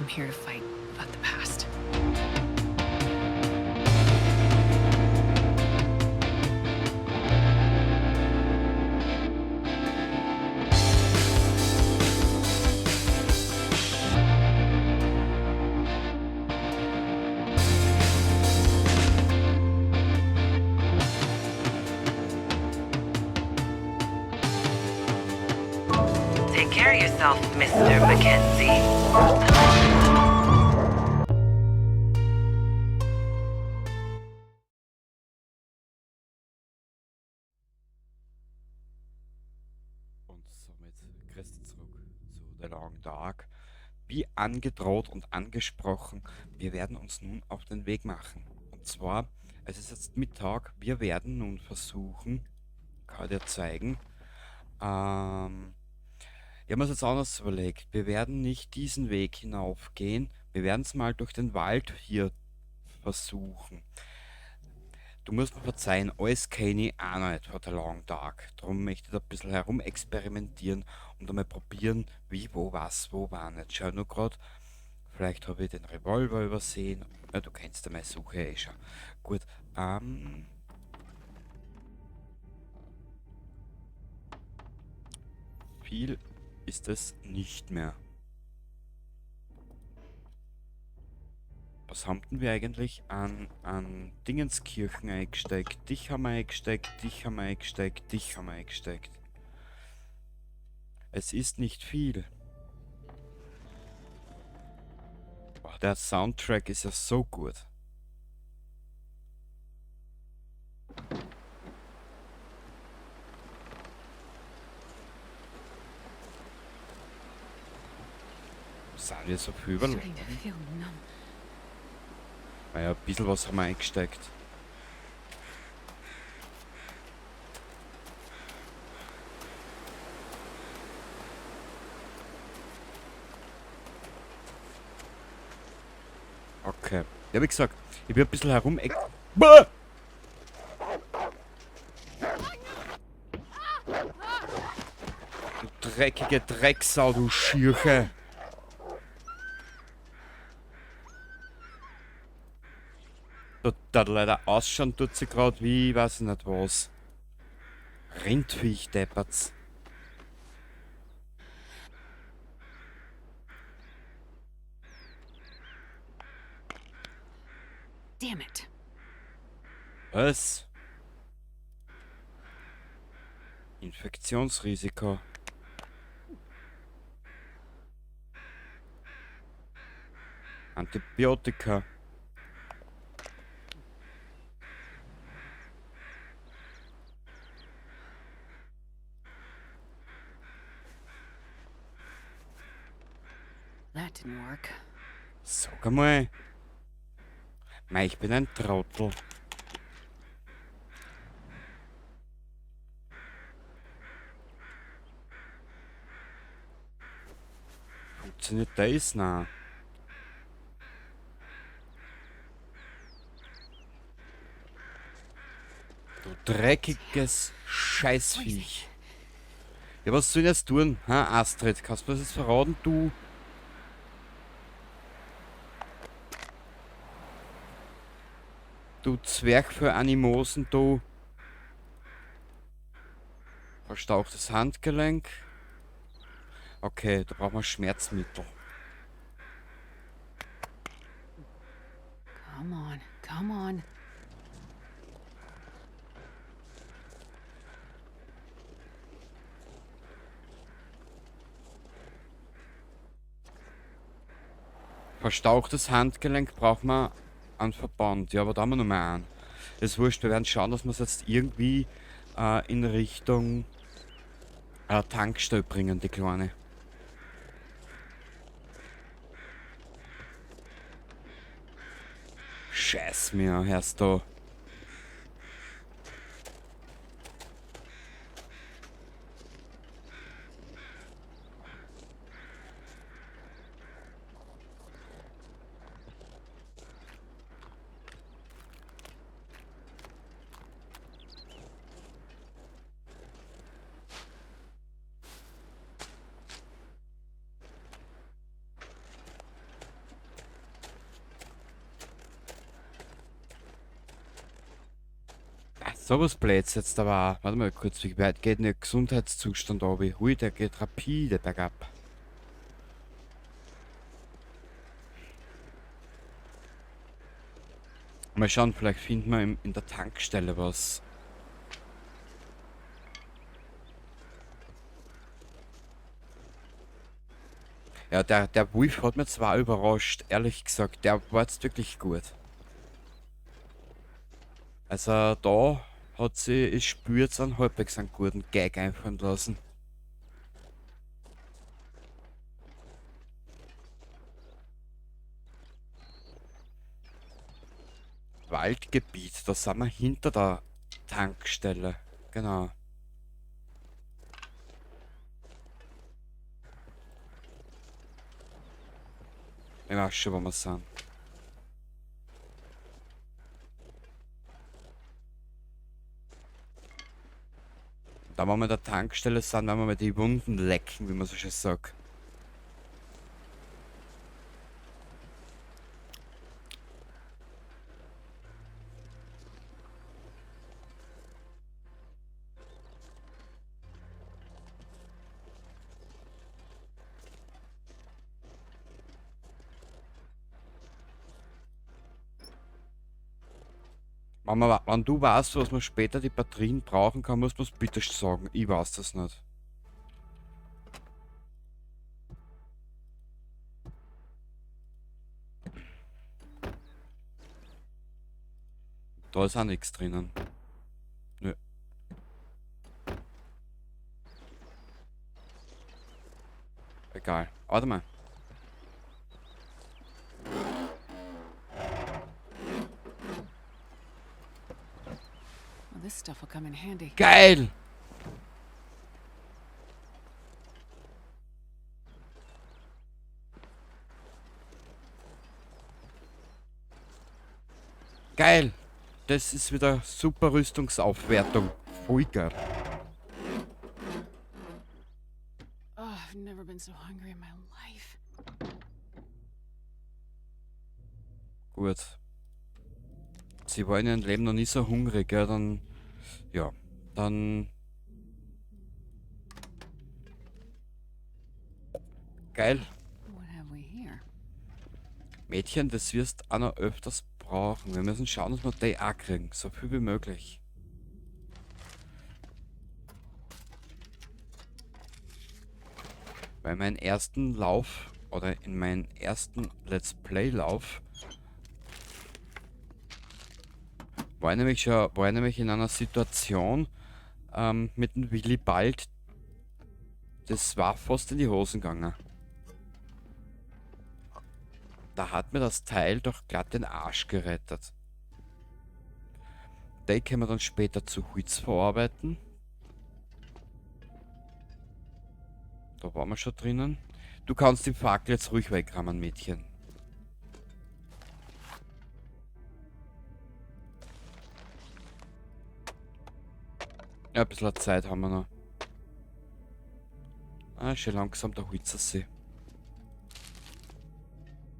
here to fight about the past. Take care of yourself, Mr. Mackenzie. Und somit grüß dich zurück zu The Long Dark. Wie angedroht und angesprochen, wir werden uns nun auf den Weg machen. Und zwar, es ist jetzt Mittag, wir werden nun versuchen, kann ich dir zeigen, ich habe mir das jetzt anders überlegt. Wir werden nicht diesen Weg hinaufgehen, wir werden es mal durch den Wald hier versuchen. Du musst mir verzeihen, alles kenne ich auch noch nicht von The Long Dark. Darum möchte ich da ein bisschen herumexperimentieren und einmal probieren, wie, wo, was, wo, wann. Jetzt schau nur grad, vielleicht habe ich den Revolver übersehen. Ja, du kennst ja meine Suche eh schon. Gut, viel ist es nicht mehr. Was haben denn wir eigentlich an Dingenskirchen eingesteckt? Dich haben wir eingesteckt, dich haben wir eingesteckt, dich haben wir eingesteckt. Es ist nicht viel. Boah, der Soundtrack ist ja so gut. Sind wir so viel Starting to feel numb. Naja, ein bisschen was haben wir eingesteckt. Okay. Ja, wie gesagt, ich will ein bisschen herum... Bäh! Du dreckige Drecksau, du Schirche! Da leider ausschauen tut sie grad wie, weiß ich nicht was. Rindviech, deppert's. Damn it. Was? Infektionsrisiko. Antibiotika. That didn't work. Sag einmal. Mei, ich bin ein Trottel. Funktioniert das? Nein. Du dreckiges Scheißviech. Ja, was soll ich jetzt tun? Ha, Astrid, kannst du mir das jetzt verraten, du? Du Zwerg für Animosen, du. Verstauchtes Handgelenk. Okay, da brauchen wir Schmerzmittel. Come on, come on. Verstauchtes Handgelenk brauchen wir einen Verband. Ja, aber da haben wir noch mal einen. Das ist wurscht, wir werden schauen, dass wir es jetzt irgendwie in Richtung Tankstelle bringen, die Kleine. Scheiß mir, hörst du. So was Blöds jetzt aber. Warte mal kurz, wie weit geht denn der Gesundheitszustand runter? Hui, der geht rapide bergab. Mal schauen, vielleicht finden wir in der Tankstelle was. Ja, der Wolf hat mich zwar überrascht, ehrlich gesagt. Der war jetzt wirklich gut. Also da hat sie, ich spürt einen halbwegs einen guten Gag einfallen lassen. Waldgebiet, da sind wir hinter der Tankstelle. Genau. Ich weiß schon, wo wir sind. Da, wo wir an der Tankstelle sind, werden wir mal die Wunden lecken, wie man so schön sagt. Wenn du weißt, was man später die Batterien brauchen kann, musst du es bitte sagen. Ich weiß das nicht. Da ist auch nichts drinnen. Nö. Egal. Warte mal. This stuff will come in handy. Geil! Geil! Das ist wieder super Rüstungsaufwertung. Voll geil. Oh, I've never been so hungry in my life. Gut. Sie war in ihrem Leben noch nie so hungrig, ja, dann... Ja, dann... Geil. What have we here? Mädchen, das wirst du auch noch öfters brauchen. Wir müssen schauen, dass wir die auch kriegen. So viel wie möglich. Bei meinem ersten Lauf, oder in meinem ersten Let's Play-Lauf, war ich nämlich in einer Situation mit dem Willibald, das war fast in die Hosen gegangen. Da hat mir das Teil doch glatt den Arsch gerettet. Den können wir dann später zu Holz verarbeiten. Da waren wir schon drinnen. Du kannst die Fackel jetzt ruhig wegrammen, Mädchen. Ja, ein bisschen Zeit haben wir noch. Ah, schon langsam der Holzersee.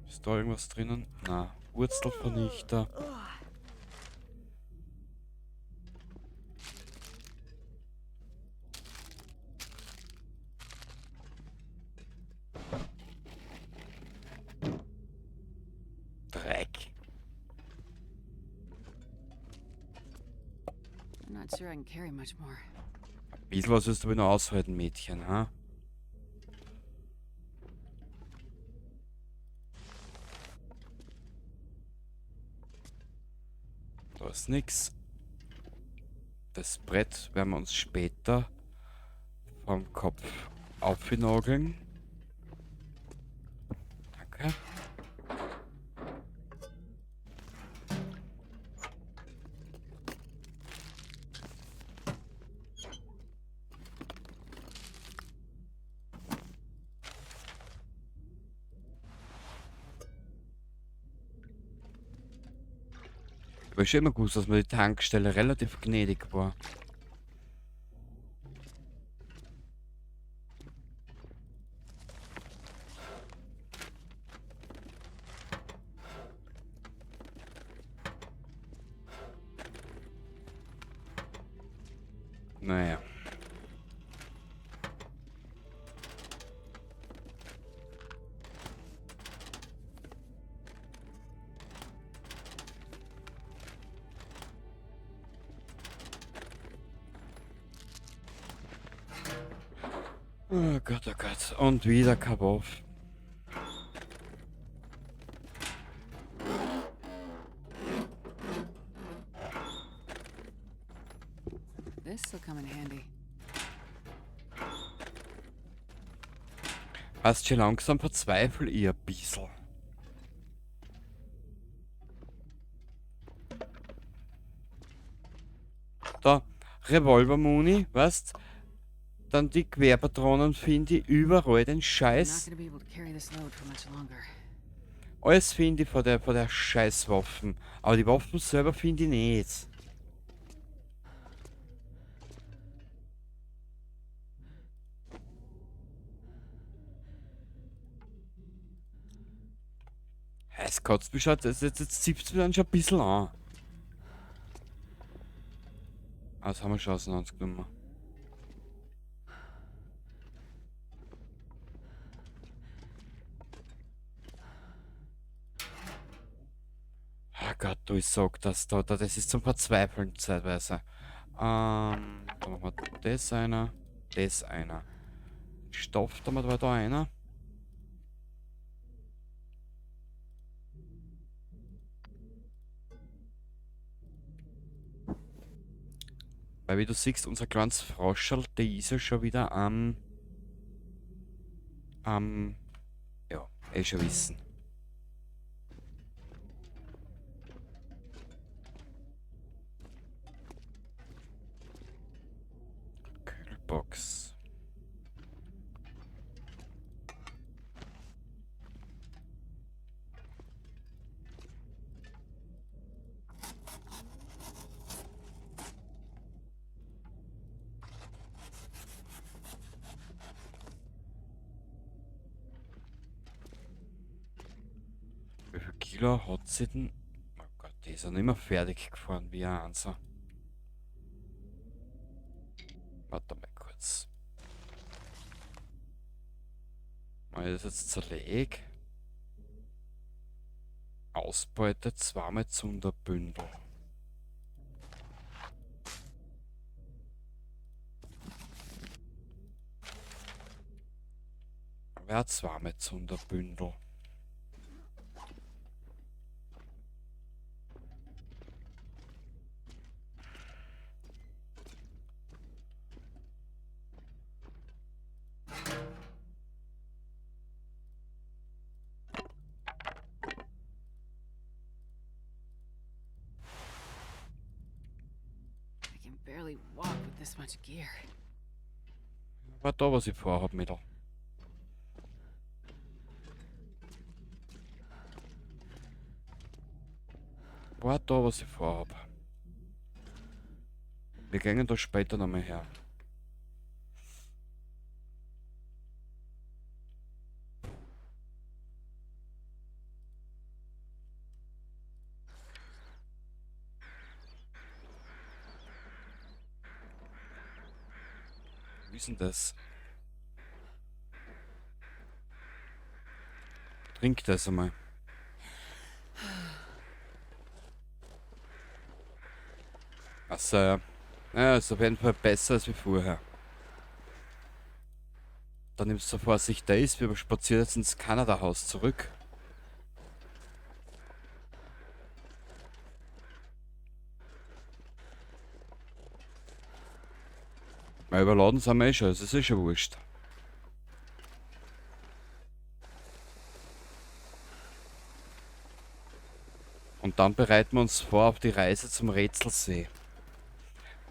Ist da irgendwas drinnen? Na, Wurzelvernichter. Dreck. I'm not sure I can carry much more. Ein bisschen was wirst du wohl noch aushalten, Mädchen, ha? Da ist nix. Das Brett werden wir uns später vom Kopf aufnageln. Danke. Aber schon immer gewusst, dass mir die Tankstelle relativ gnädig war. Naja. Oh Gott, oh Gott. Und wieder Kaboff. This'll come in handy. Weißt schon, langsam verzweifle ich ein bisschen. Da, Revolver-Muni, weißt? Dann die Querpatronen finde ich überall, den I'm not Scheiß. gonna be able to carry this load for much longer. Alles finde ich von der Scheißwaffen. Aber die Waffen selber finde ich nicht. Es kotzt mich schon, jetzt zieht's mich dann schon ein bisschen an. Ah, das haben wir schon auseinandergenommen. Ah Gott, du, ich sag das da, das ist zum Verzweifeln zeitweise. Da machen wir das einer, das einer. Stoff, da war da einer. Weil wie du siehst, unser kleines Froscherl, der ist ja schon wieder am, ja, eh schon wissen. Kühlbox. Wie viel Kilo hat sie denn? Oh Gott, die ist ja nicht mehr fertig gefahren wie ein Einser. Warte mal kurz. Mal das jetzt zerleg. Ausbeute zweimal Zunderbündel. Wer hat zweimal Zunderbündel? I can barely walk with this much gear. War da, was ich vorhab, Mädel. War da, was ich vorhab. Wir gehen da später nochmal her. Wie ist denn das? Trink das einmal. Achso, ja. Ja, ist auf jeden Fall besser als wie vorher. Dann nimmst du Vorsicht, da ist, wir spazieren jetzt ins Kanada-Haus zurück. Weil überladen sind wir eh schon, das ist eh schon wurscht. Und dann bereiten wir uns vor auf die Reise zum Rätselsee.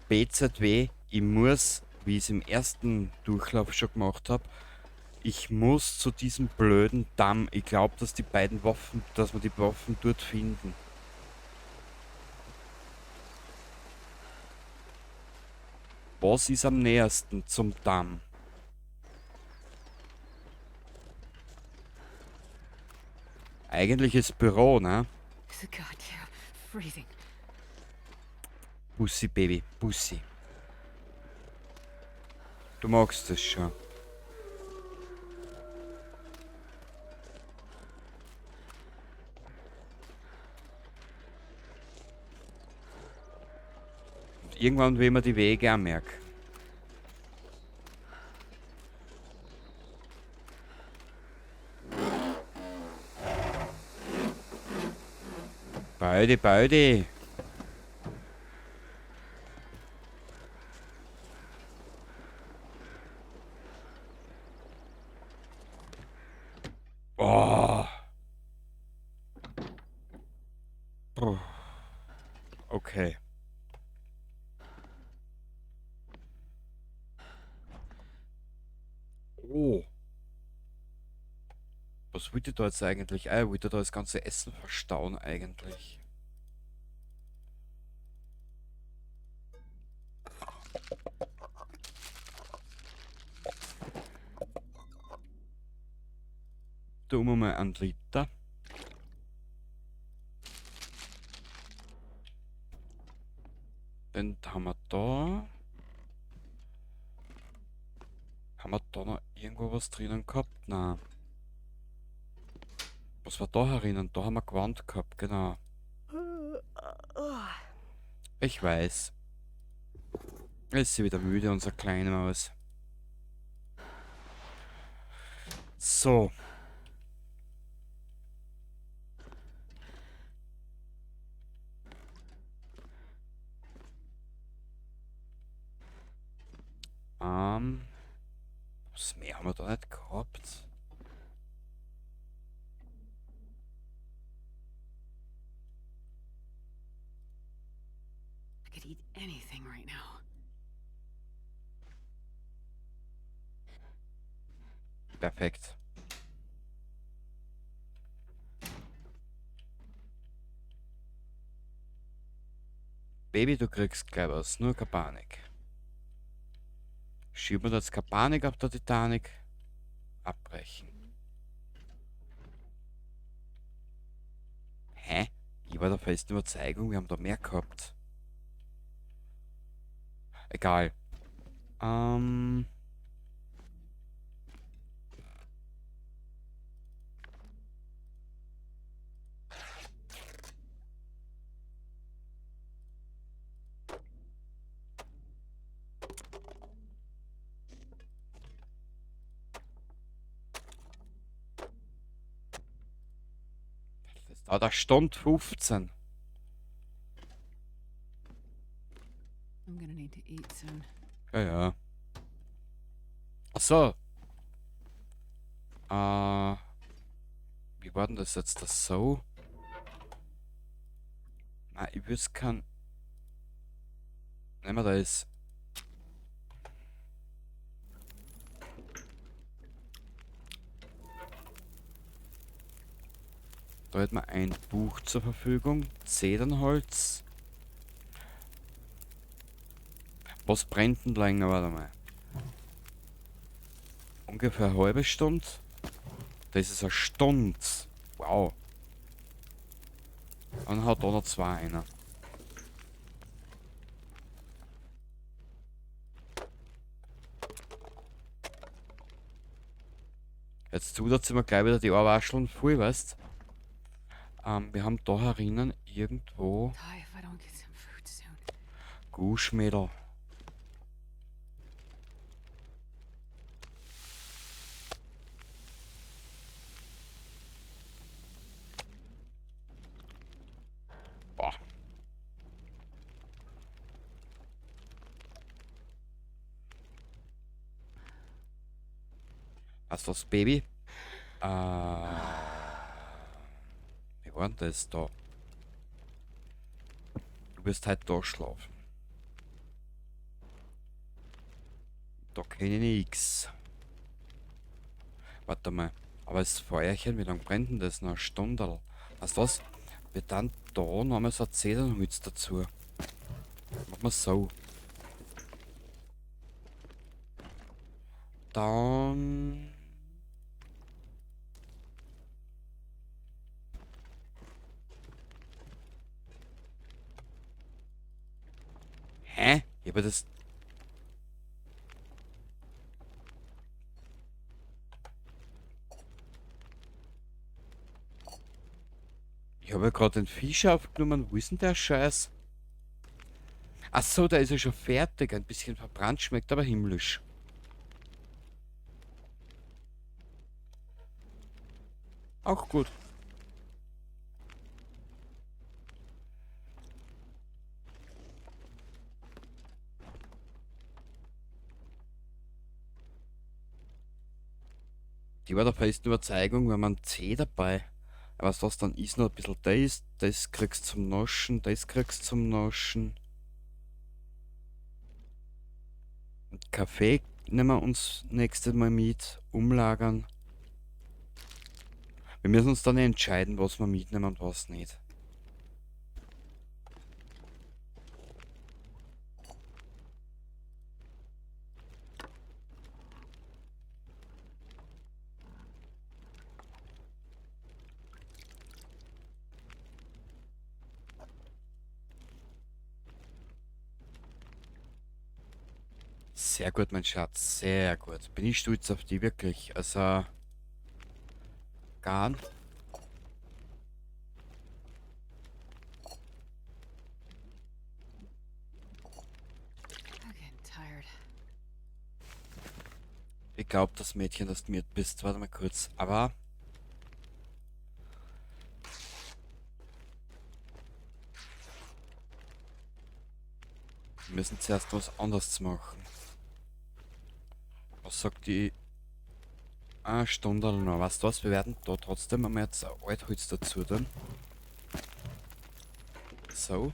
BZW, ich muss, wie ich es im ersten Durchlauf schon gemacht hab, ich muss zu diesem blöden Damm. Ich glaub, dass die beiden Waffen, dass wir die Waffen dort finden. Was ist am nähersten zum Damm? Eigentlich ist Büro, ne? It's goddamn freezing. Pussy, Baby, Pussy. Du magst es schon. Und irgendwann will man die Wege auch merken. Beide, beide. Oh. Okay. Oh. Was wollte ich da jetzt eigentlich? Ah, ich wollte da das ganze Essen verstauen eigentlich. Tun wir mal einen Liter. Den haben wir da. Haben wir da noch irgendwo was drinnen gehabt? Nein. Was war da herinnen? Da haben wir Gewand gehabt, genau. Ich weiß. Jetzt ist sie wieder müde, unser kleine Maus. So. Was mehr haben wir da nicht gehabt? I could eat anything right now. Perfekt. Baby, du kriegst gleich was, nur keine Panik. Schieben wir jetzt keine Panik auf der Titanic. Abbrechen. Hä? Ich war der festen Überzeugung, wir haben da mehr gehabt. Egal. Das dauert eine Stunde 15. I'm gonna need to eat soon. Ja, ja. Ach so. Wie war denn das jetzt? Das so? Nein, ich würd's kein. Nehmen wir das. Da hätten wir ein Buch zur Verfügung. Zedernholz. Was brennt denn länger? Warte mal. Ungefähr eine halbe Stunde. Das ist eine Stunde. Wow. Dann hat da noch zwei einer. Jetzt tut er mir gleich wieder die Ohrwascheln voll, weißt? Wir haben da herinnen irgendwo Die if I don't get some food soon. Guschmädel. Boah. Was ist das, Baby? Wie war denn das da? Du wirst halt da schlafen. Da kenn ich nix. Warte mal. Aber das Feuerchen, wie lange brennt denn das? Noch eine Stunde. Weißt du was? Wir dann da noch einmal so ein Zedernholz dazu. Machen wir so. Dann... Hä? Ich hab das... gerade den Fisch aufgenommen. Wo ist denn der Scheiß? Ach so, der ist ja schon fertig. Ein bisschen verbrannt, schmeckt aber himmlisch. Auch gut. Die war der festen Überzeugung, wenn man C dabei. Aber was das dann ist, noch ein bisschen das, das kriegst du zum Naschen, das kriegst du zum Naschen. Und Kaffee nehmen wir uns nächstes Mal mit, umlagern. Wir müssen uns dann entscheiden, was wir mitnehmen und was nicht. Sehr gut, mein Schatz, sehr gut. Bin ich stolz auf die, wirklich. Also, gar. Ich glaube, das Mädchen, das du mir bist. Warte mal kurz. Aber wir müssen zuerst was anderes machen. Was sagt die? Eine Stunde noch. Weißt du was? Wir werden da trotzdem einmal jetzt ein Altholz dazu tun. So.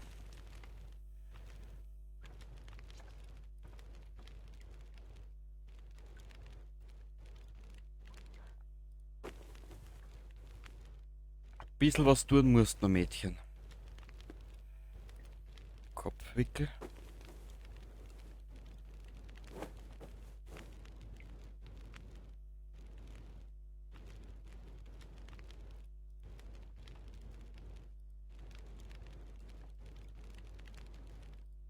Ein bisschen was tun musst noch, Mädchen. Kopfwickel.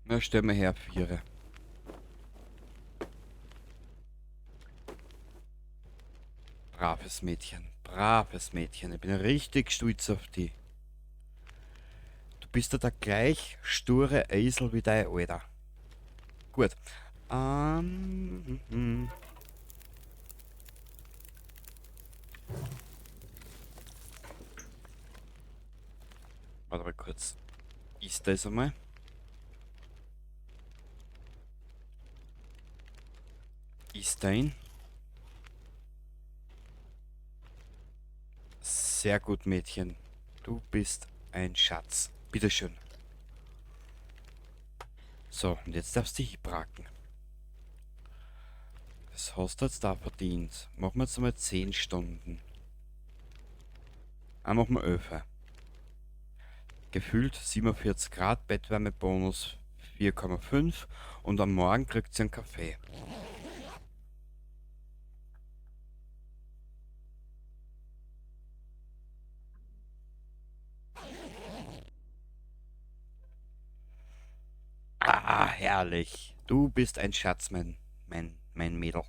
Na, stell mir her, Viere. Braves Mädchen, braves Mädchen. Ich bin richtig stolz auf dich. Du bist ja der gleich sture Esel wie dein Alter. Gut. Warte mal kurz. Ist das einmal? Ist dein. Sehr gut, Mädchen. Du bist ein Schatz. Bitteschön. So, und jetzt darfst du dich bracken. Das hast du jetzt da verdient. Machen wir jetzt einmal 10 Stunden. Ah, machen wir 11. Gefühlt 47 Grad, Bettwärmebonus 4,5 und am Morgen kriegt sie einen Kaffee. Ah, herrlich. Du bist ein Schatz, mein Mädel.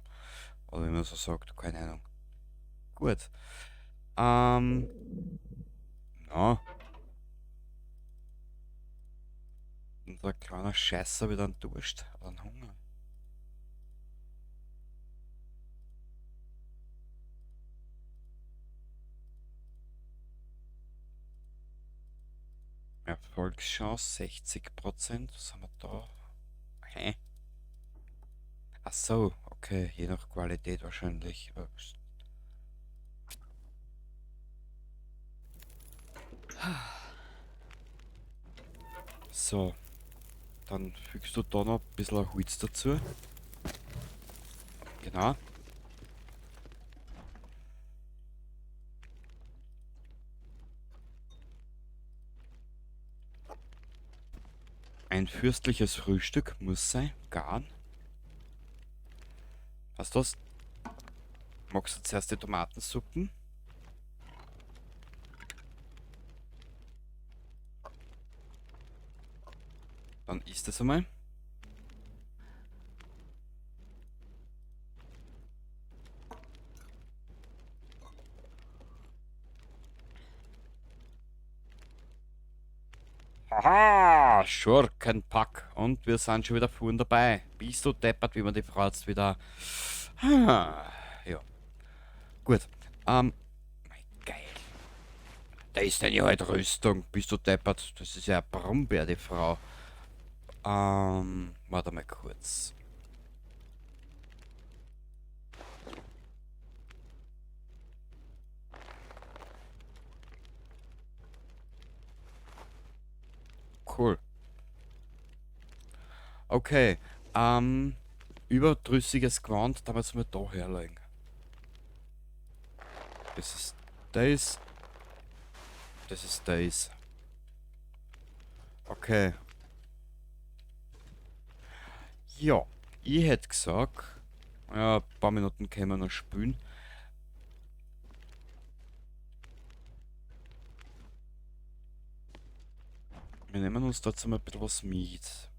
Oder wie man so sagt, keine Ahnung. Gut. Na. Unser kleiner Scheißer wieder einen Durst oder einen Hunger. Erfolgschance 60%. Was haben wir da? Hä? Ach so, okay, je nach Qualität wahrscheinlich. So, dann fügst du da noch ein bisschen Holz dazu. Genau. Ein fürstliches Frühstück muss sein. Garn. Hast du das? Magst du zuerst die Tomatensuppen? Dann isst es einmal. Haha, Schurkenpack. Und wir sind schon wieder vorn dabei. Bist du deppert, wie man die Frau jetzt wieder... Ja. Gut. Geil. Da ist eine alte Rüstung. Bist du deppert? Das ist ja ein Brummbär, die Frau. Warte mal kurz. Cool. Okay. Überdrüssiges Gewand, da müssen wir da herlegen. Das ist das. Das ist das. Okay. Ja, ich hätte gesagt, ja, ein paar Minuten können wir noch spielen. Wir nehmen uns dazu mal ein bisschen was mit.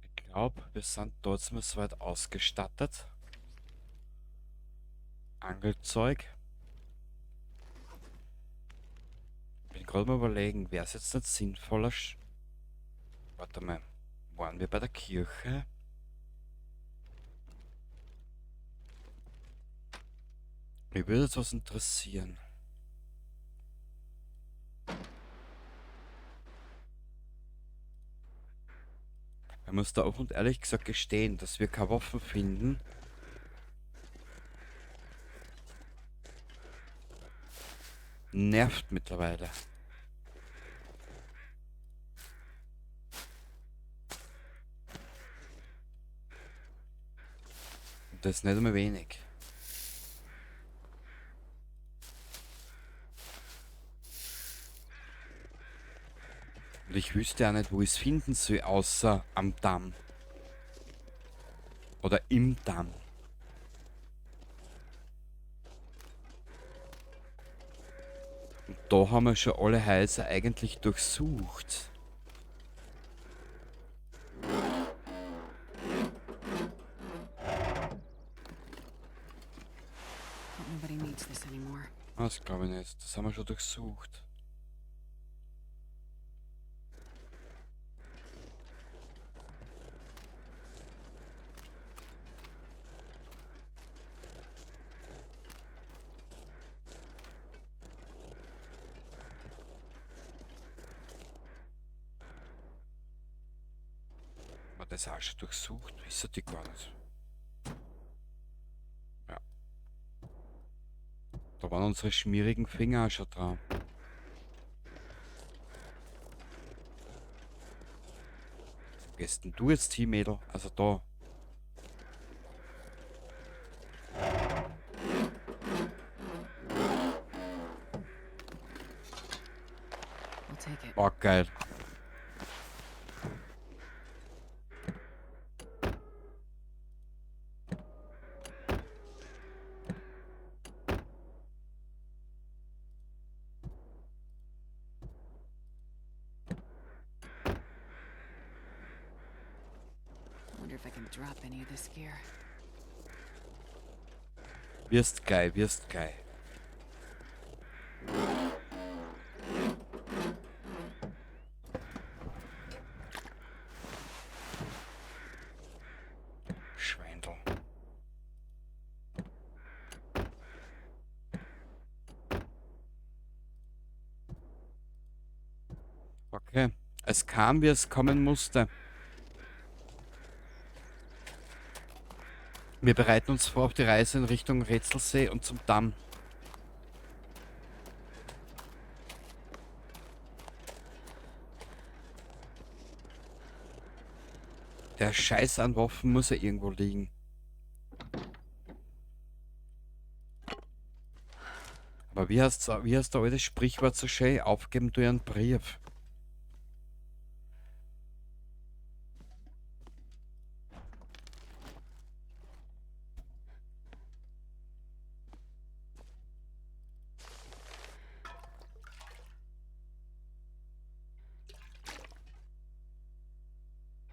Ich glaub, wir sind dort mal soweit ausgestattet. Angelzeug. Bin gerade mal überlegen, wäre es jetzt nicht sinnvoller Warte mal, waren wir bei der Kirche? Mich würde jetzt was interessieren. Ich muss da offen und ehrlich gesagt gestehen, dass wir keine Waffen finden. Nervt mittlerweile. Und das ist nicht einmal wenig. Und ich wüsste auch nicht, wo ich's finden soll, außer am Damm. Oder im Damm. Und da haben wir schon alle Häuser eigentlich durchsucht. Nobody needs this anymore. Das glaube ich nicht. Das haben wir schon durchsucht. Das auch schon durchsucht, ist die gar nicht. Ja. Da waren unsere schmierigen Finger auch schon dran. Wo gehst denn du jetzt hin, Mädel? Also da. I'll take it. Oh, geil. Wonder if I can drop any of this gear. Wirst geil, wirst geil. Schweindel. Okay, es kam, wie es kommen musste. Wir bereiten uns vor auf die Reise in Richtung Rätselsee und zum Damm. Der Scheiß an Waffen muss ja irgendwo liegen. Aber wie heißt der alte Sprichwort so schön? Aufgeben durch einen Brief.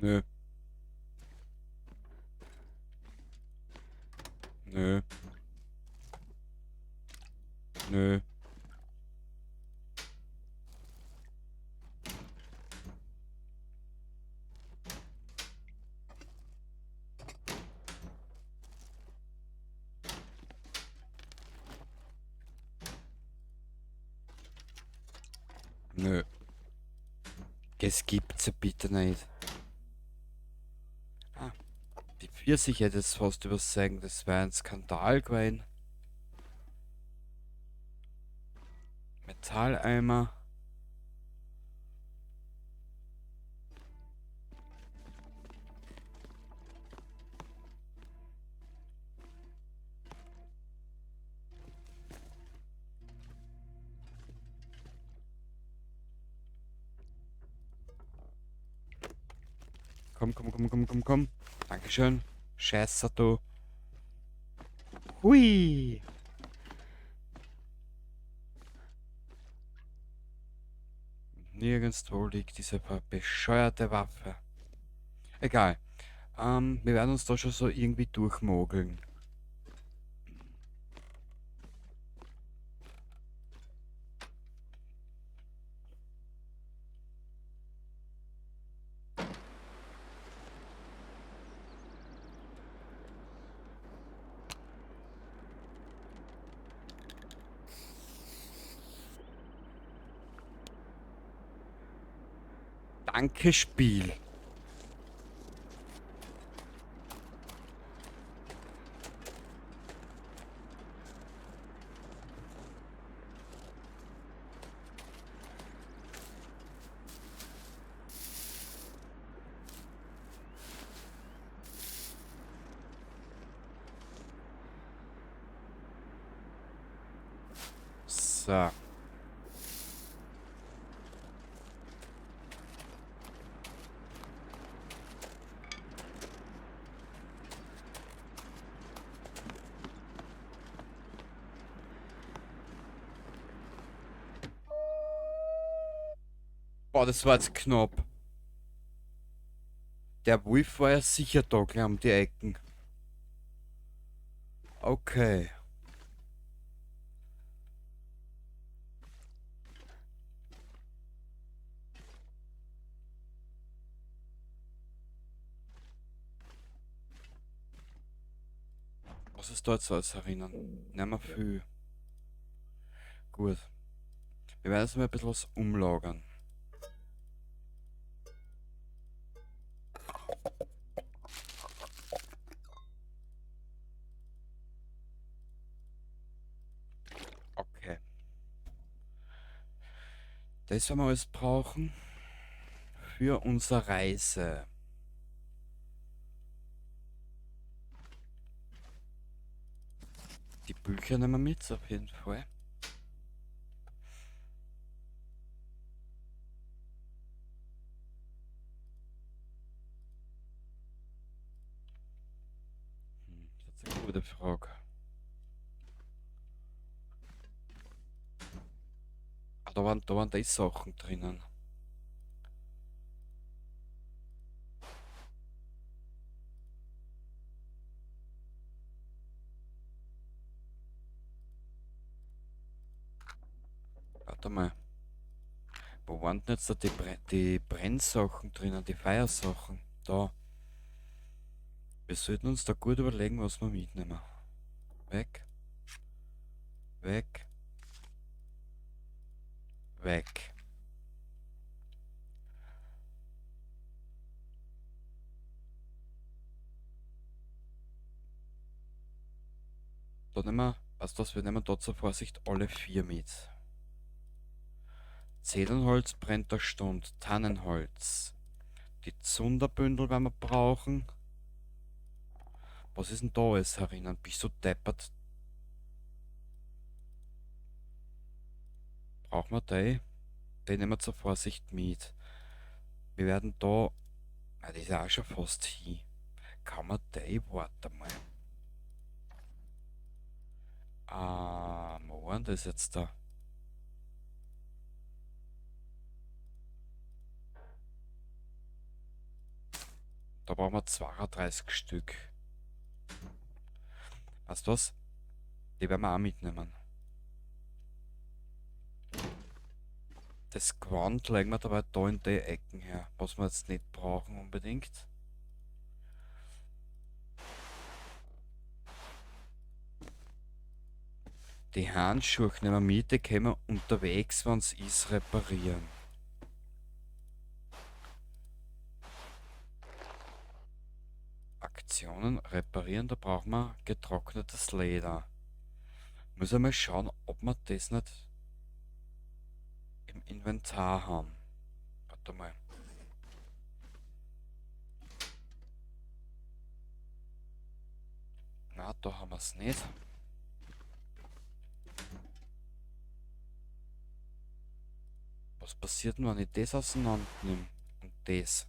Nö. Nö. Nö. Nö. Das gibt's ja bitte nicht. Ah, die Pfirsich hätte es fast übersehen. Das wäre ein Skandal gewesen. Metalleimer. Komm, komm, komm, komm, komm, komm. Dankeschön. Scheiße, du. Hui. Nirgendwo liegt diese bescheuerte Waffe. Egal. Wir werden uns da schon so irgendwie durchmogeln. Danke, Spiel. So. Boah, das war jetzt knapp. Der Wolf war ja sicher da gleich um die Ecken. Okay. Was ist da jetzt alles herinnen? Nicht mehr viel. Gut. Wir werden jetzt mal ein bisschen was umlagern. Okay. Das werden wir alles brauchen für unsere Reise. Die Bücher nehmen wir mit, auf jeden Fall. Das ist eine gute Frage. Ah, da waren die Sachen drinnen. Warte mal. Wo waren denn jetzt da die Brennsachen drinnen, die Feiersachen? Da. Wir sollten uns da gut überlegen, was wir mitnehmen. Weg. Weg. Weg. Da nehmen wir, weißt du was, wir nehmen da zur Vorsicht alle 4 mit. Zedernholz brennt der Stund, Tannenholz. Die Zunderbündel werden wir brauchen. Was ist denn da alles herinnen? Bist du deppert? Brauchen wir die? Den nehmen wir zur Vorsicht mit. Wir werden da... Ah, das ist ja auch schon fast hin. Kann man die? Warte mal. Ah, wo war denn das jetzt da? Da brauchen wir 32 Stück. Weißt du was? Die werden wir auch mitnehmen. Das Gewand legen wir dabei da in die Ecken her, was wir jetzt nicht brauchen unbedingt. Die Handschuhe nehmen wir mit, die können wir unterwegs, wenn's ist, reparieren. Aktionen reparieren, da brauchen wir getrocknetes Leder. Muss einmal schauen, ob wir das nicht im Inventar haben. Warte mal. Na, da haben wir's nicht. Was passiert denn, wenn ich das auseinander nehme? Und das?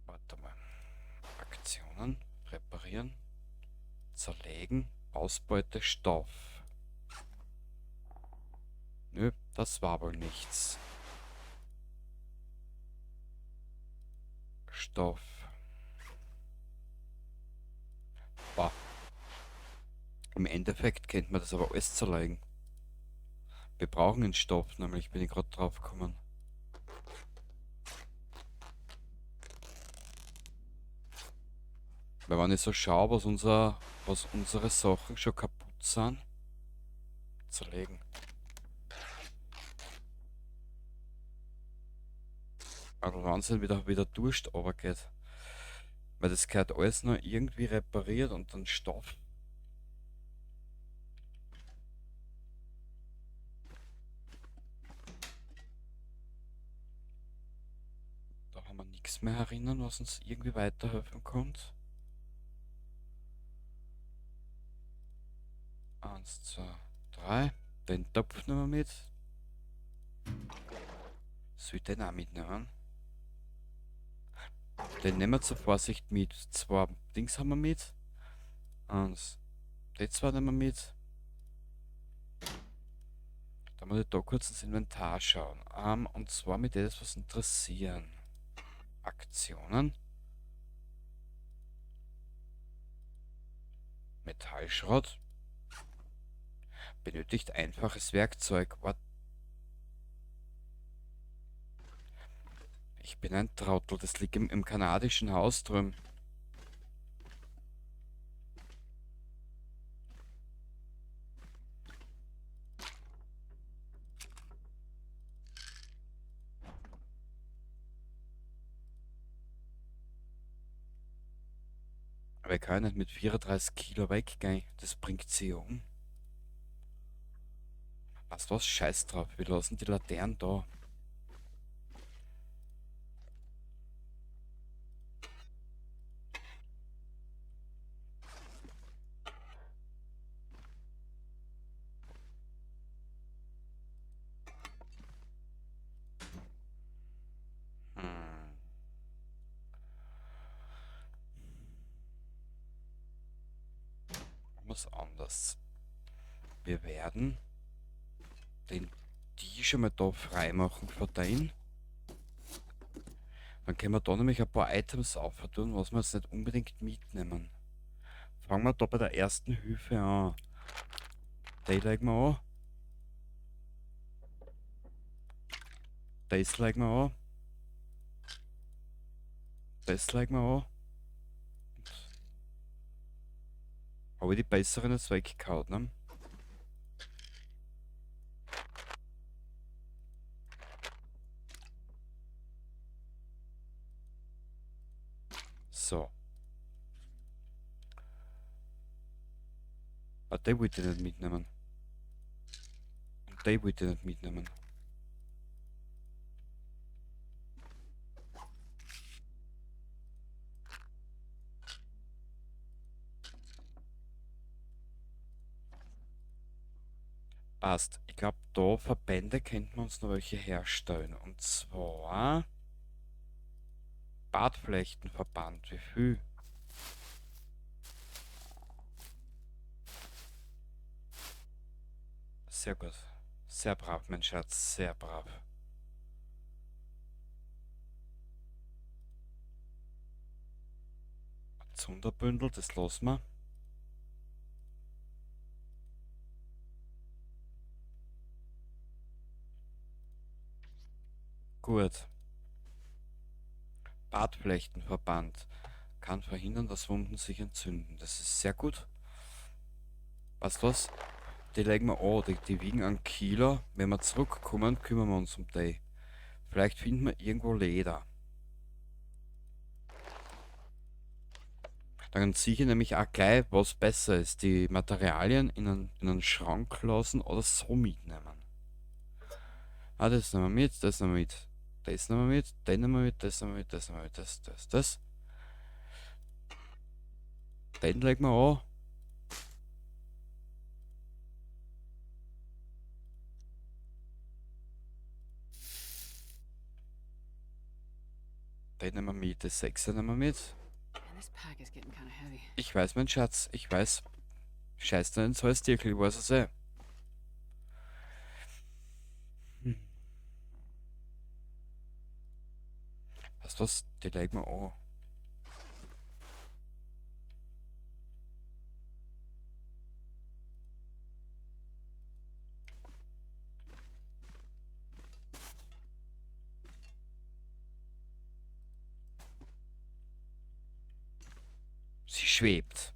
Warte mal. Aktionen, reparieren, zerlegen, Ausbeute, Stoff. Nö, das war wohl nichts. Stoff. Bah. Im Endeffekt könnte man das aber alles zerlegen. Wir brauchen einen Stoff, nämlich bin ich gerade drauf gekommen. Weil wenn ich so schaue, was unsere Sachen schon kaputt sind, zerlegen. Aber Wahnsinn, wie der Durst runtergeht. Weil das gehört alles noch irgendwie repariert und dann Stoff. Da haben wir nichts mehr erinnern, was uns irgendwie weiterhelfen kommt. 1, 2, 3. Den Topf nehmen wir mit. Soll ich den auch mitnehmen? Den nehmen wir zur Vorsicht mit. 2 Dings haben wir mit. 1. Die 2 nehmen wir mit. Da muss ich da kurz ins Inventar schauen. Und zwar mit etwas was interessieren. Aktionen. Metallschrott. Benötigt einfaches Werkzeug. What? Ich bin ein Trottel, das liegt im kanadischen Haus drüben. Aber ich kann nicht mit 34 Kilo weggehen. Das bringt sie um. Weißt du was? Scheiß drauf. Wir lassen die Laternen da. Was anders. Wir werden den Tisch einmal da freimachen für den. Dann können wir da nämlich ein paar Items auftun, was wir jetzt nicht unbedingt mitnehmen. Fangen wir da bei der ersten Hilfe an. Die legen wir an. Das legen wir an. Das legen wir an. Habe ich die besseren jetzt weggehauen, ne? So. Ah, den wollte ich nicht mitnehmen. Und den wollte ich nicht mitnehmen. Passt. Ich glaub, da Verbände könnten wir uns noch welche herstellen. Und zwar Bartflechtenverband. Wie viel? Sehr gut. Sehr brav, mein Schatz, sehr brav. Zunderbündel, das lassen wir. Gut. Bartflechtenverband kann verhindern, dass Wunden sich entzünden. Das ist sehr gut. Was los? Die legen wir an, die wiegen 1 Kilo. Wenn wir zurückkommen, kümmern wir uns um die. Vielleicht finden wir irgendwo Leder. Dann sehe ich nämlich auch gleich, was besser ist. Die Materialien in einen Schrank lassen oder so mitnehmen. Ah, das nehmen wir mit, das nehmen wir mit. Das nehmen wir mit, den nehmen wir mit, das nehmen wir mit, das nehmen wir mit, das, das, das. Den legen wir an. Den nehmen wir mit, das 6er nehmen wir mit. This pack is getting kind of heavy. Ich weiß, mein Schatz, ich weiß. Scheiß dir ins Holzdierkel, ich weiß es eh. Weißt du was? Die legen wir an. Sie schwebt.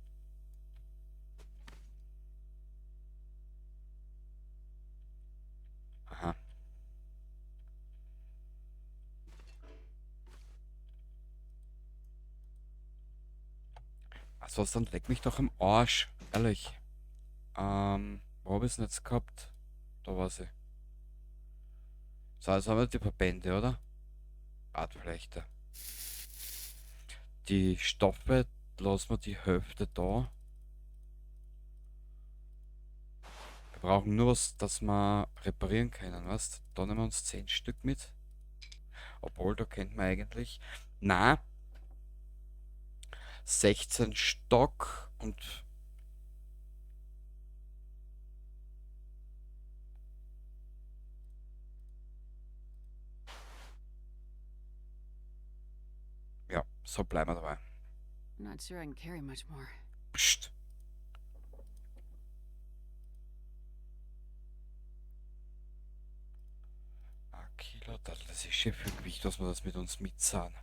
Aha. Also was, dann leck mich doch am Arsch. Ehrlich. Wo hab ich's denn jetzt gehabt? Da war sie. So, jetzt haben wir die Verbände, oder? Bartflechte. Die Stoffe lassen wir die Hälfte da. Wir brauchen nur was, das wir reparieren können, weißt? Da nehmen wir uns 10 Stück mit. Obwohl, da könnten wir eigentlich... Na, 16 Stock und... Ja, so bleiben wir dabei. I'm not sure I can carry much more. Psst. Ein Kilo, das ist schon viel Gewicht, was wir das mit uns mitzahlen.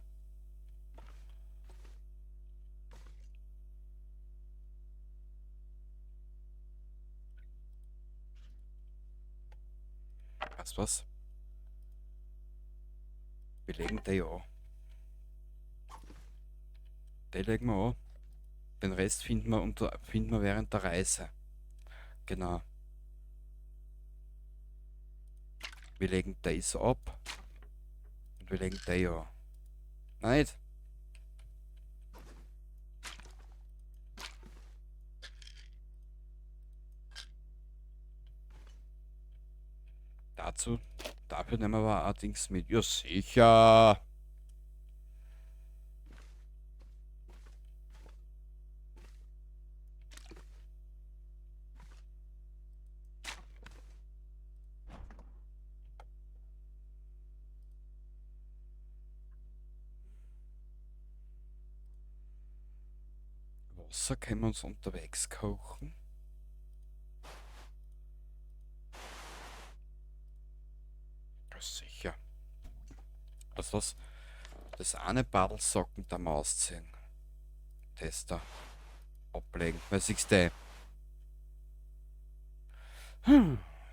Weißt du was? Wir legen die an. Die legen wir an. Den Rest finden wir während der Reise. Genau. Wir legen das ab. Und wir legen die an. Nein, nicht. Dafür nehmen wir aber auch Dings mit. Ja, sicher. Wasser können wir uns unterwegs kochen. Ja, sicher. Was, was? Das eine Badl Socken da mal ausziehen. Das da. Ablegen. Was siehst du?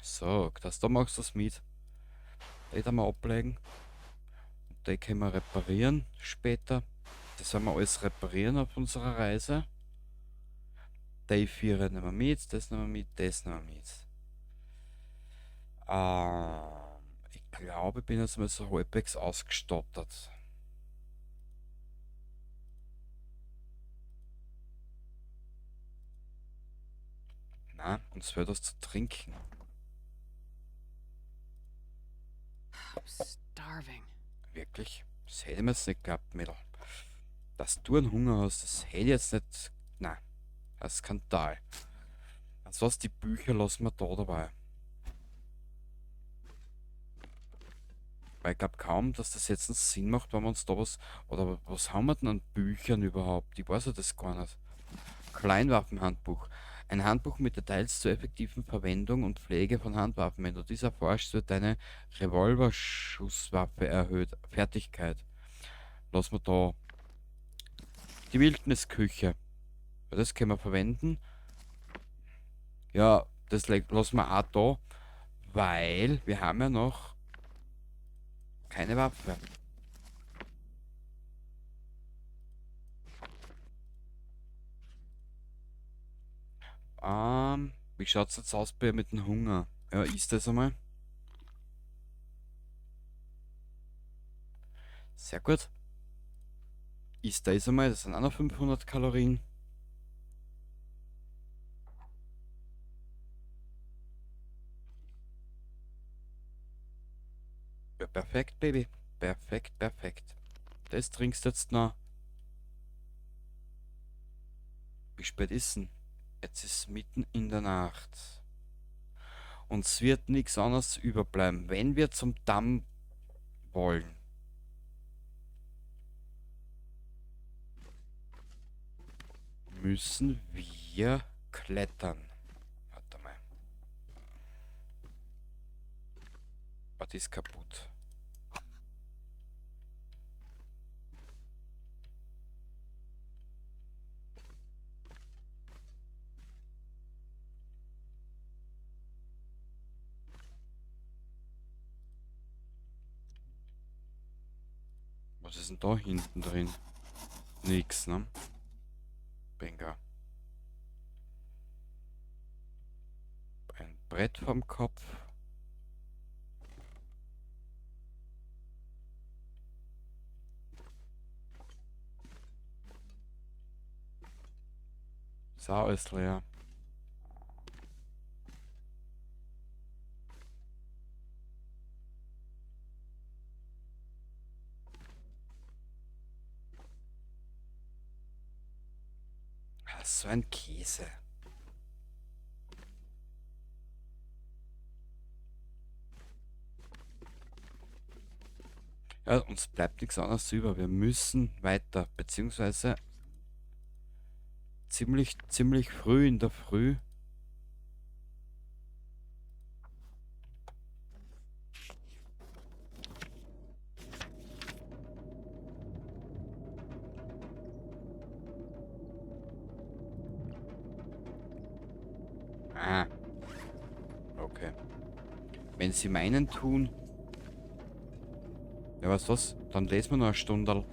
So, das da machst du das mit. Die da mal ablegen. Und die können wir reparieren später. Das werden wir alles reparieren auf unserer Reise. Die 4 nehmen wir mit, das nehmen wir mit, das nehmen wir mit. Ich glaube, ich bin jetzt mal so halbwegs ausgestattet. Na, uns fehlt was zu trinken. I'm starving. Wirklich? Das hätte ich mir jetzt nicht geglaubt, Mädel. Dass du einen Hunger hast, das hätte ich jetzt nicht... Nein, das ist Skandal. Also was, die Bücher lassen wir da dabei. Weil ich glaube kaum, dass das jetzt einen Sinn macht, wenn wir uns da was... Oder was haben wir denn an Büchern überhaupt? Ich weiß ja das gar nicht. Kleinwaffenhandbuch. Ein Handbuch mit Details zur effektiven Verwendung und Pflege von Handwaffen. Wenn du dies erforschst, wird deine Revolverschusswaffe erhöht. Fertigkeit. Lass mal da. Die Wildnisküche. Ja, das können wir verwenden. Ja, das lassen wir auch da, weil wir haben ja noch keine Waffe. Wie schaut's jetzt aus bei mit dem Hunger? Ja, isst das einmal. Sehr gut. Isst das einmal, das sind auch noch 500 Kalorien. Ja, perfekt, Baby. Perfekt, perfekt. Das trinkst du jetzt noch. Wie spät ist denn? Jetzt ist mitten in der Nacht. Und es wird nichts anderes überbleiben, wenn wir zum Damm wollen. Müssen wir klettern. Warte mal. Was ist kaputt? Was ist denn da hinten drin? Nix, ne? Bingo. Ein Brett vom Kopf. Ist auch alles leer. So ein Käse. Ja, uns bleibt nichts anderes über. Wir müssen weiter, beziehungsweise ziemlich, ziemlich früh in der Früh. Ah. Okay. Wenn sie meinen tun... Ja, weißt du was? Dann lesen wir noch eine Stunde.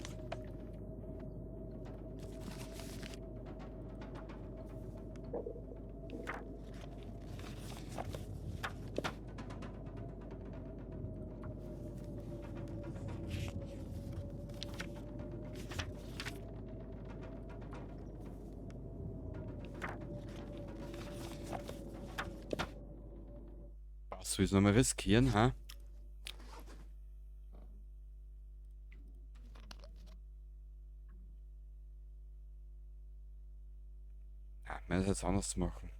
Was willst du nochmal riskieren, ha? Ja, wir müssen das jetzt anders machen.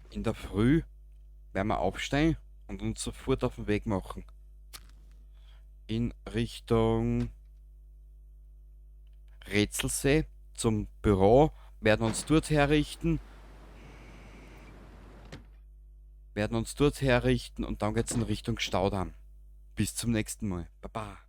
In der Früh werden wir aufstehen und uns sofort auf den Weg machen. In Richtung Rätselsee zum Büro, werden uns dort herrichten. Werden uns dort herrichten und dann geht's in Richtung Staudamm. Bis zum nächsten Mal. Baba.